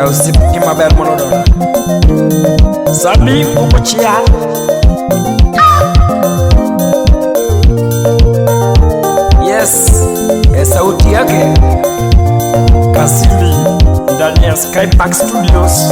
Osiep maber moloyo. Sami Okochia. Yes, sauti yake Kasimi ndani ya Skypark Studios.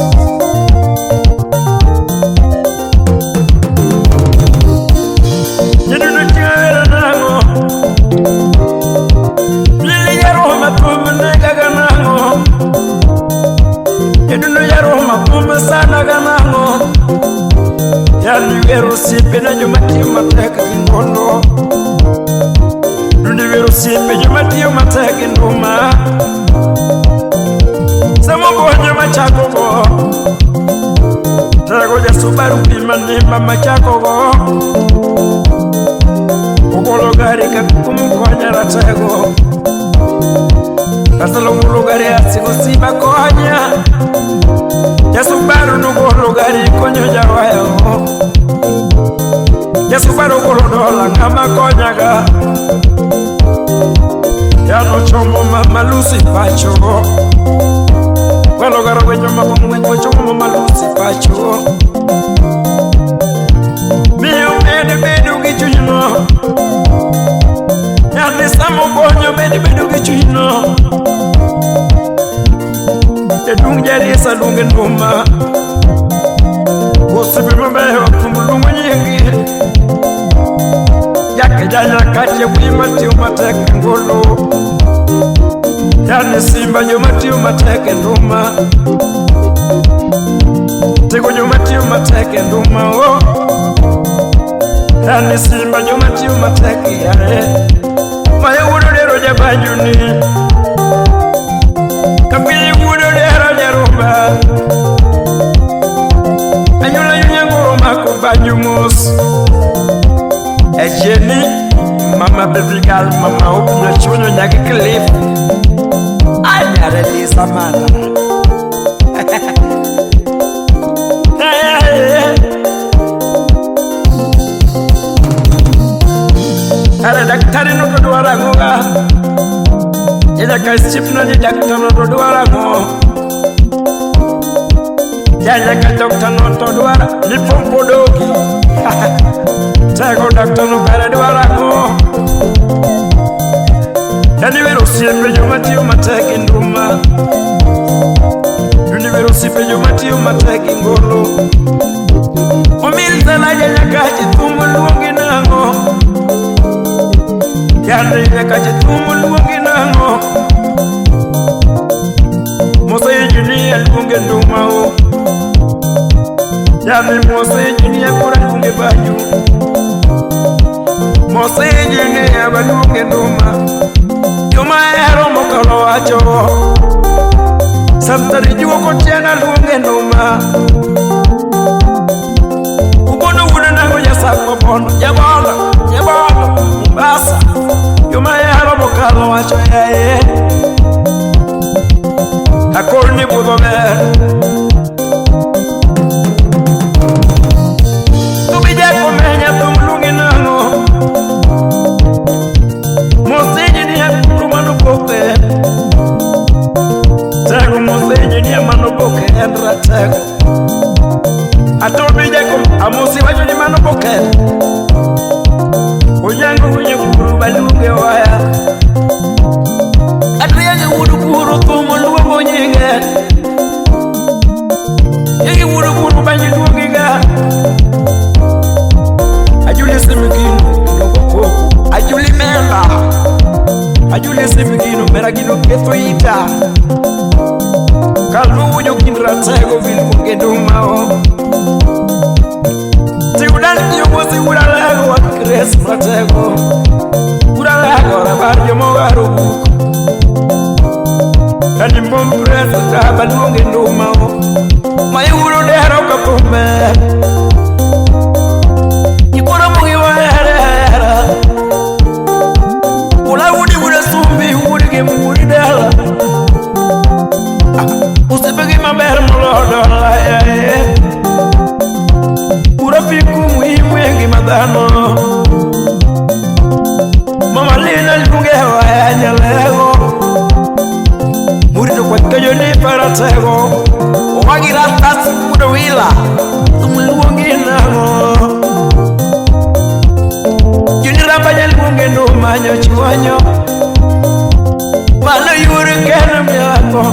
nang'o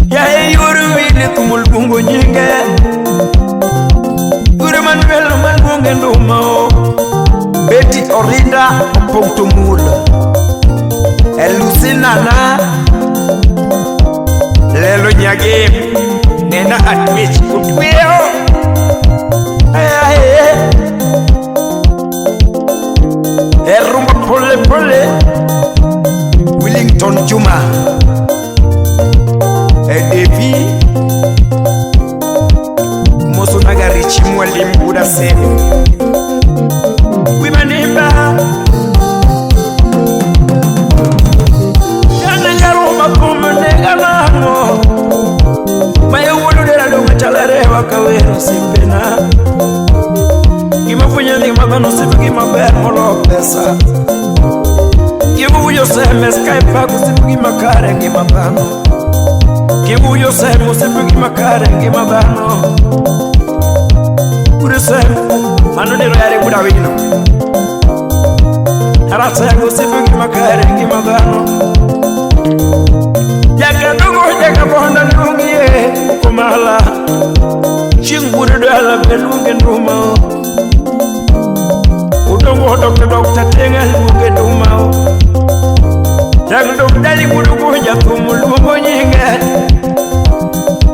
Yae yuru wili thumul luongo nyinge Yure Manuel maluonge nduma o Betty Orinda opong' to mul Elusinana Lelo nyagem Nena atwech otweyo Ae Erumba pole pole Willington Juma Edevi Mosunagarichi mwalimu Buda Sebo Wimanimba Yana nyaruma kumene ganango Mayewuludera donga chalare wakawero simpena Gima fwenyo ni madhano sipe gima ber molo pesa Gibuyo seme Skype ako sipe gima kare ngima dhano Gibuyo seme sipe gima kare ngima dhano Ure seme mano nero yare buda wino Aratego sipe gima kare ngima dhano Jaka dongo jaka bonda lungie kumala Chingudu dala belunge nduma Udongo dokta dokta tenga luonge nduma Jang dok dali gudu goja thumu luongo nyinge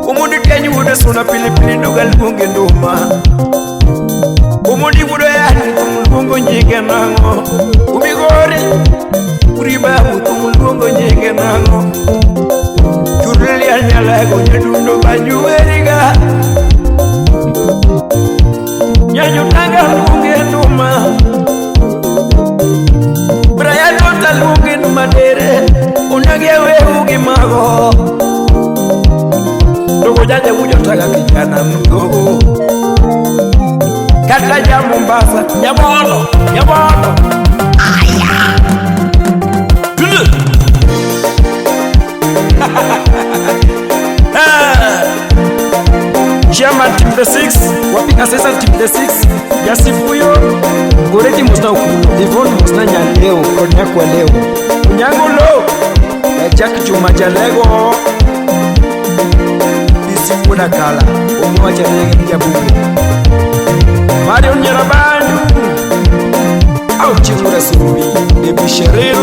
Umundi kenyi wude suna pilipili duga luonge nduma Umundi gudu yani thumu luongo nyinge nang'o Umigori uribabu thumu luongo nyinge nang'o Churuli anyalago nyadundo banyuweriga Nyanyu tanga luonge nduma Brian Ota luonge nduma dere Unage wehu gi mago Dogo janja wujo taga kijana mdogo Kata ja Mombasa Nyabolo, nyabolo Aya Tundu Chairman Team the 6 Wapi assistant Team the 6 Jasifuyo Goreti Musta Ukuno Yvonne Musta Nyaleo Konyakwa leo Unyango lo Jack Juma Jalego Isifuda Kala Omuwa Jalege Mjabuke Marion Nyarabandu Au Chimura Surubi Debi Sheril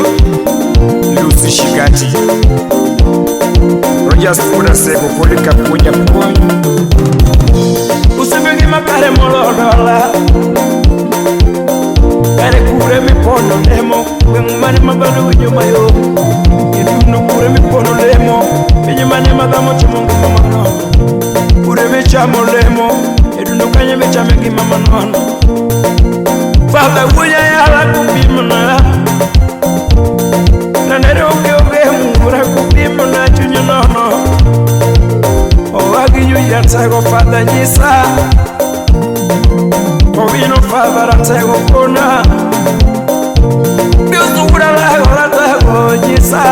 Lucy Shigati Rogers Fuda Sego Polika Punya Puny Usibigi makare molodola Kare kure mipono lemo Gweng' mane mabano winjo mayom Iduno kure mipono lemo Pinye mane madhamo chamo ngima manono Kure michamo lemo Iduno kanye michame ngima manono Father wuoya yala kupimna Nanere oge oge mura kupimna chunyo nono Owagi yuyatego Father nyisa Owino Father atego kona Biusura lago latego nyisa